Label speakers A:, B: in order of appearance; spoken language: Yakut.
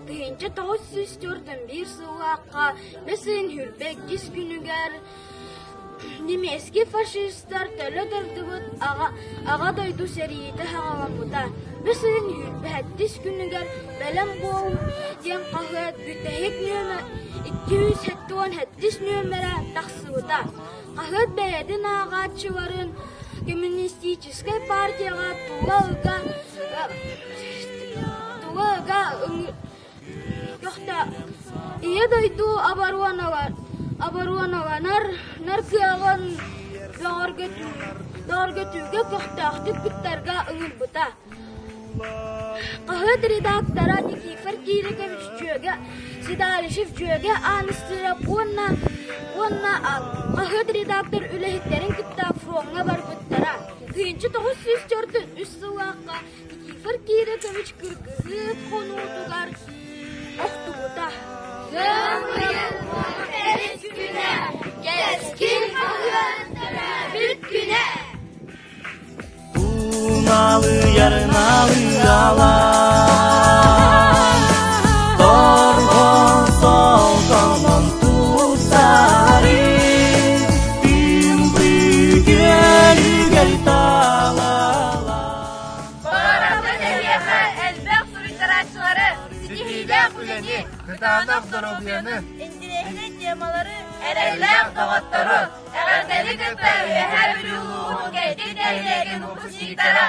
A: 1941 сыллаахха бэс ыйын 22 күнүгэр Немецкий фашистар төлө тардыбыт Аҕа дойду сэриитэ саҕаламмыта. Бэс ыйын 27 күнүгэр «Бэлэм буол» диэн хаһыат бүтэһик нүөмэр 277 нүөмэрэ тахсыбыта. Хаһыат бэйэтин ааҕааччыларын Коммунистическай партияҕа тула ыга тула ыга көхтөөх Ийэ дойду оборуоналанар кыаҕын бөҕөргөтүүгэ көхтөөхтүк кыттарга ыҥырбыта. Хаһыат редактора Никифор Кирикович Дьүөгэ Седалищев Дьүөгэ Ааныстыырап уонна уонна хаһыат редактор үлэһиттэрин кытта фроҥҥа барбыттара. 1943 сыллаахха Никифор Кирикович кыргыһыы хонуутугар охтубута.
B: Ыам ыйын тэрис күнэ, кэскил хаһыат төрөөбүт күнэ!
C: Туналыйар налыалар, Торҕон солконон тустары, Тымпы күөлүгэр талалар.
B: Баҕарабыт эһиэхэ элбэх суруйтарааччылары, ситиһиилээх үлэни,
D: кытаанах доруобуйаны,
B: интириэһинэй темалары, эрэллээх доҕоттору, эҕэрдэни кытта Үөһээ Бүлүү улууһун кэтит нэһилиэгин выпускниктара!